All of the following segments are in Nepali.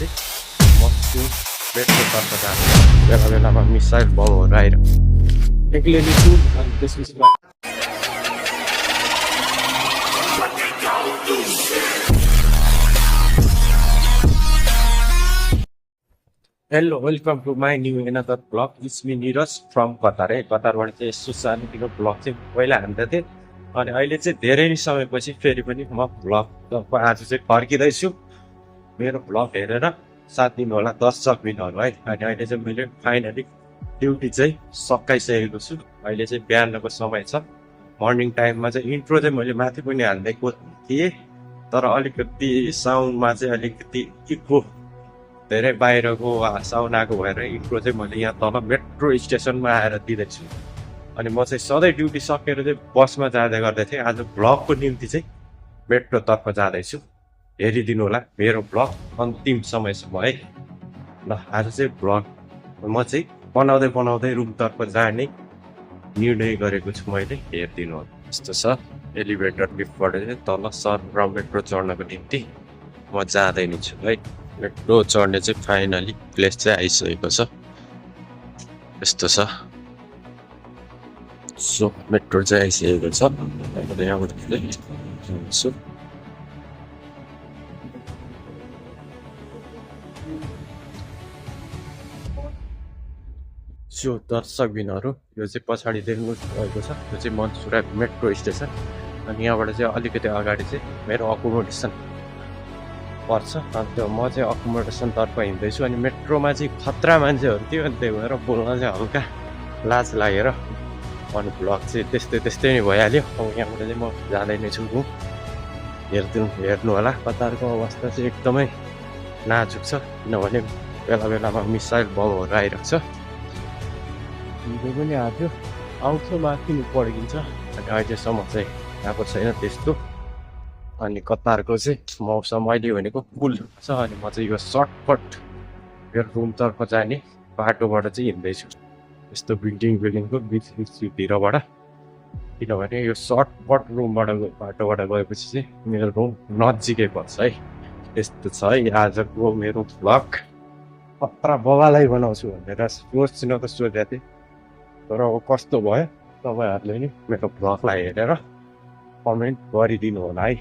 चाहिँ म त्यो मेट्रोतर्फ जाँदैछु। बेला बेलामा मिसाइल बमहरू आएर एक्लै छु अनि त्यसपछि hello welcome to my new another vlog. It's me Niraj from Qatar है। कतारबाट चाहिँ यसो सानोतिनो ब्लग चाहिँ पहिला हान्दै थिएँ अनि अहिले चाहिँ धेरै नै समयपछि फेरि पनि म ब्लग आज चाहिँ फर्किँदैछु। मेरो ब्लग हेरेर साथ दिनु होला दर्शक बिनहरू है। अनि अहिले चाहिँ मैले फाइनली ड्युटी चाहिँ सकाइसकेको छु। अहिले चाहिँ बिहानको समय छ। मर्निङ टाइममा चाहिँ इन्ट्रो चाहिँ मैले माथि पनि हालिदिएको थिएँ, तर अलिकति साउन्डमा चाहिँ अलिकति इको धेरै बाहिरको साउन्ड आएको भएर इन्ट्रो चाहिँ मैले यहाँ तल मेट्रो स्टेसनमा आएर दिँदैछु। अनि म चाहिँ सधैँ ड्युटी सकेर चाहिँ बसमा जाँदै गर्दै थिएँ। आज भ्लगको निम्ति चाहिँ मेट्रोतर्फ जाँदैछु। हेरिदिनु होला मेरो भ्लग अन्तिम समयसम्म है। ल आज चाहिँ भ्लग म चाहिँ बनाउँदै रुमतर्फ जाने निर्णय गरेको छु मैले। हेरिदिनु होला। यस्तो छ एलिभेटर लिफ्टबाट चाहिँ तल सर र मेट्रो चढ्नको निम्ति म जाँदै नै छु है। मेट्रो चढ्ने चाहिँ फाइनली प्लेस चाहिँ आइसकेको छ। यस्तो छ सो मेट्रो चाहिँ आइसकेको छ। यहाँबाट जान्छु। सो दर्शक बिनहरू यो चाहिँ पछाडि देख्नु भएको छ, यो चाहिँ मन्सुरा मेट्रो स्टेसन। अनि यहाँबाट चाहिँ अलिकति अगाडि चाहिँ मेरो अकोमोडेसन पर्छ। अनि त्यो म चाहिँ अकोमोडेसनतर्फ हिँड्दैछु। अनि मेट्रोमा चाहिँ खतरा मान्छेहरू थियो, अनि त्यही भएर बोल्न चाहिँ हल्का लाज लागेर अनि भ्लग चाहिँ त्यस्तै नै भइहाल्यो। अब यहाँबाट चाहिँ म जाँदै नै छु। हेर्नु होला। कतारको अवस्था चाहिँ एकदमै नाजुक छ, किनभने बेला बेलामा मिसाइल बमहरू आइरहेको छ। हिजो पनि आएको आउँछ माथि पड्किन्छ। अनि अहिलेसम्म चाहिँ आएको छैन त्यस्तो। अनि कतारको चाहिँ मौसम अहिले भनेको कुल छ। अनि म चाहिँ यो सर्टकट मेरो रुमतर्फ जाने बाटोबाट चाहिँ हिँड्दैछु। यस्तो बिल्डिङको बिचतिरबाट, किनभने यो सर्टकट बाटोबाट गएपछि चाहिँ मेरो रुम नजिकै पर्छ है। यस्तो छ है आजको मेरो भ्लग। खतरा बवालै बनाउँछु भनेर सोच्न त सोचेको थिएँ, तर अब कस्तो भयो तपाईँहरूले नि मेरो भ्लगलाई हेरेर कमेन्ट गरिदिनु होला है।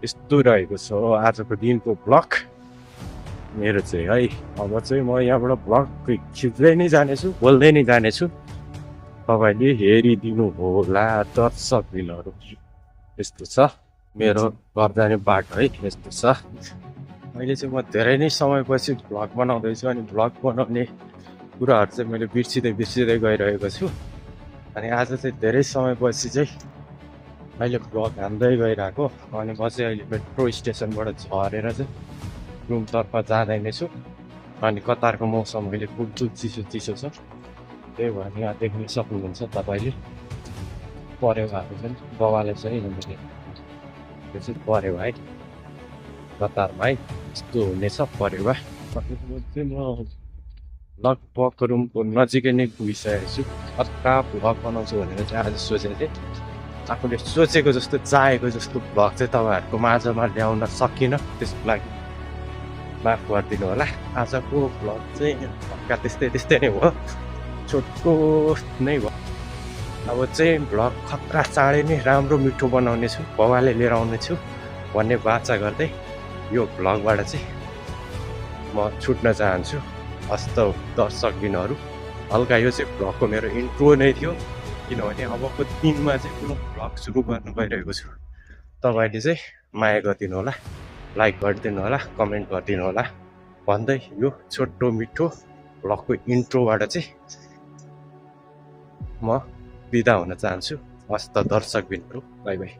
यस्तो रहेको छ आजको दिनको भ्लग मेरो चाहिँ है। अब चाहिँ म यहाँबाट भ्लग खिच्दै नै जानेछु, बोल्दै नै जानेछु। तपाईँले हेरिदिनु होला दर्शक बिनहरू। यस्तो छ मेरो घर जाने बाटो है। यस्तो छ। अहिले चाहिँ म धेरै नै समयपछि भ्लग बनाउँदैछु। अनि भ्लग बनाउने कुराहरू चाहिँ मैले बिर्सिँदै गइरहेको छु। अनि आज चाहिँ धेरै समयपछि चाहिँ अहिले भ्लग हान्दै गइरहेको। अनि म चाहिँ अहिले मेट्रो स्टेसनबाट झरेर चाहिँ रुमतर्फ जाँदै नै छु। अनि कतारको मौसम अहिले फुल चिसो छ। त्यही भएर यहाँ देख्न सक्नुहुन्छ तपाईँले परेवा चाहिँ बवाले चाहिँ हामीले त्यो चाहिँ परेवा है कतारमा है। यस्तो हुनेछ परेवा। चाहिँ म लगभग रुमको नजिकै नै पुगिसकेको छु। हल्का भ्लग बनाउँछु भनेर चाहिँ आज सोचेको थिएँ। आफूले सोचेको जस्तो चाहेको जस्तो भ्लग चाहिँ तपाईँहरूको माझमा ल्याउन सकिनँ, त्यसको लागि माफ गरिदिनु होला। आजको भ्लग चाहिँ हल्का त्यस्तै नै भयो, छोटो नै भयो। अब चाहिँ भ्लग खतरा चाँडै नै राम्रो मिठो बनाउने छु, बवाले लिएर आउने छु भन्ने बाचा गर्दै यो भ्लगबाट चाहिँ म छुट्न चाहन्छु। हस्त दर्शक बिनहरू, हल्का यो चाहिँ भ्लगको मेरो इन्ट्रो नै थियो, किनभने अबको दिनमा चाहिँ कुनै भ्लग सुरु गर्न गइरहेको छु। तपाईँले चाहिँ माया गरिदिनु होला, लाइक गरिदिनु होला, कमेन्ट गरिदिनु होला भन्दै यो छोटो मिठो भ्लगको इन्ट्रोबाट चाहिँ म बिदा हुन चाहन्छु। हस्त दर्शक बिनहरू, बाई बाई।